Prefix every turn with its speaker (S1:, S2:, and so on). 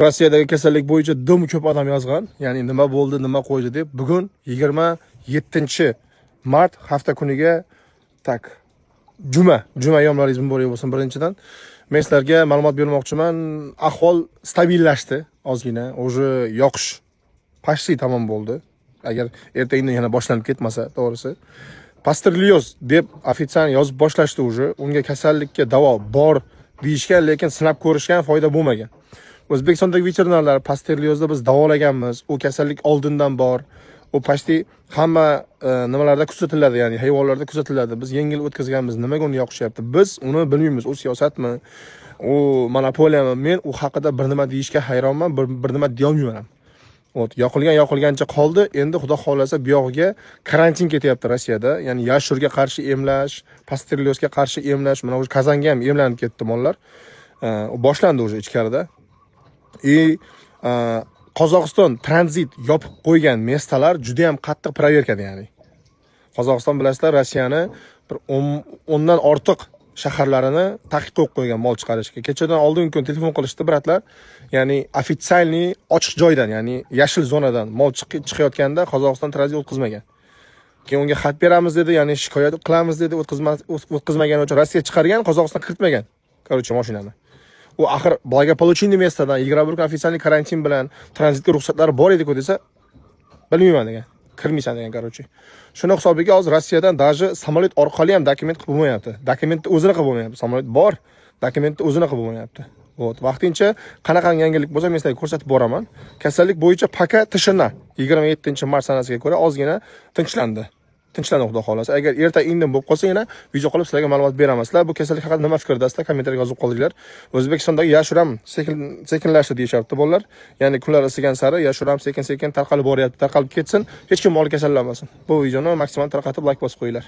S1: Rossiyadagi kasallik bo'yicha dim ko'p odam yozgan, ya'ni nima bo'ldi, nima qo'ydi deb. Bugun 27-mart, hafta kuniga, так, juma ayyomlaringiz muborak bo'lsin birinchidan. Men sizlarga ma'lumot bermoqchiman. Ahvol stabillashdi ozgina, уже yoqish почти tamom bo'ldi. Agar ertagindan yana boshlanib ketmasa, to'g'risi. Pasterlyoz deb официально yozib boshlashdi уже. Unga kasallikka davo bor deyishgan, lekin sinab ko'rishgan, foyda bo'lmagan. O'zbekistondagi veterinarlar pasterlyozni biz davolaganmiz. U kasallik oldindan bor. U почти hamma nimalarda kuzatiladi, ya'ni hayvonlarda kuzatiladi. Biz yengil o'tkazganmiz. Nimaga uni yoqishyapti? Biz uni bilmaymiz. U siyosatmi? U monopoliyami? Men u haqida bir nima deyishga hayronman, bir nima deyolmayman ham. Вот, yoqilgan yoqilgancha qoldi. Endi Xudo xohlasa, bu yog'iga karantin ketyapti Rossiyada. Ya'ni ящур ga qarshi emlash, pasterlyozga qarshi emlash, mana уже Kazanga ham emlanib ketdi mollar. Boshlandi уже ichkarida. И Qozog'iston tranzit yopib qo'ygan места lar juda ham qattiq проверка da, ya'ni. Qozog'iston, bilasizlar, Rossiyani bir 10 dan ortiq shaharlarini taqiq qo'yib qo'ygan mol chiqarishga. Kechadan oldingi kun telefon qilishdi брат lar. Ya'ni официальный ochiq joydan, ya'ni yashil zonadan mol chiqayotganda Qozog'iston tranzit o'tkazmagan. Keyin unga xat beramiz dedi, ya'ni shikoyat qilamiz dedi, o'tkazmagani uchun. Rossiya chiqargan, Qozog'iston kiritmagan. Короче, mashinani. U axir благополучный место dan 21 kun официальный karantin bilan tranzitga ruxsatlari bor edi-ku desa, bilmayman degan. Kirmaysan degan, короче. Shuni hisobiga hozir Rossiyadan даже samolyot orqali ham dokument qilib bo'lmayapti. Dokumentni o'zini qilib bo'lmayapti. Samolyot bor, dokumentni o'zini qilib bo'lmayapti. Вот, vaqtincha qanaqa yangilik bo'lsa, men sizlarga ko'rsatib boraman. Kasallik bo'yicha пока тишина. 27-mart sanasiga ko'ra ozgina tinchlandi. Tinchlandi, Xudo xohlasa. Agar erta indin bo'lib qolsa, yana video qilib sizlarga ma'lumot beraman. Sizlar bu kasallik haqida nima fikrdasizlar? Kommentariyga yozib qoldiringlar. O'zbekistondagi ящур ham sekin sekinlashdi deyishyapti bolalar. Ya'ni kunlar isigan sari ящур ham sekin-sekin tarqalib boryapti. Tarqalib ketsin, hech kim mol kasallanmasin. Bu videoni maksimal tarqatib, layk bosib qo'yinglar.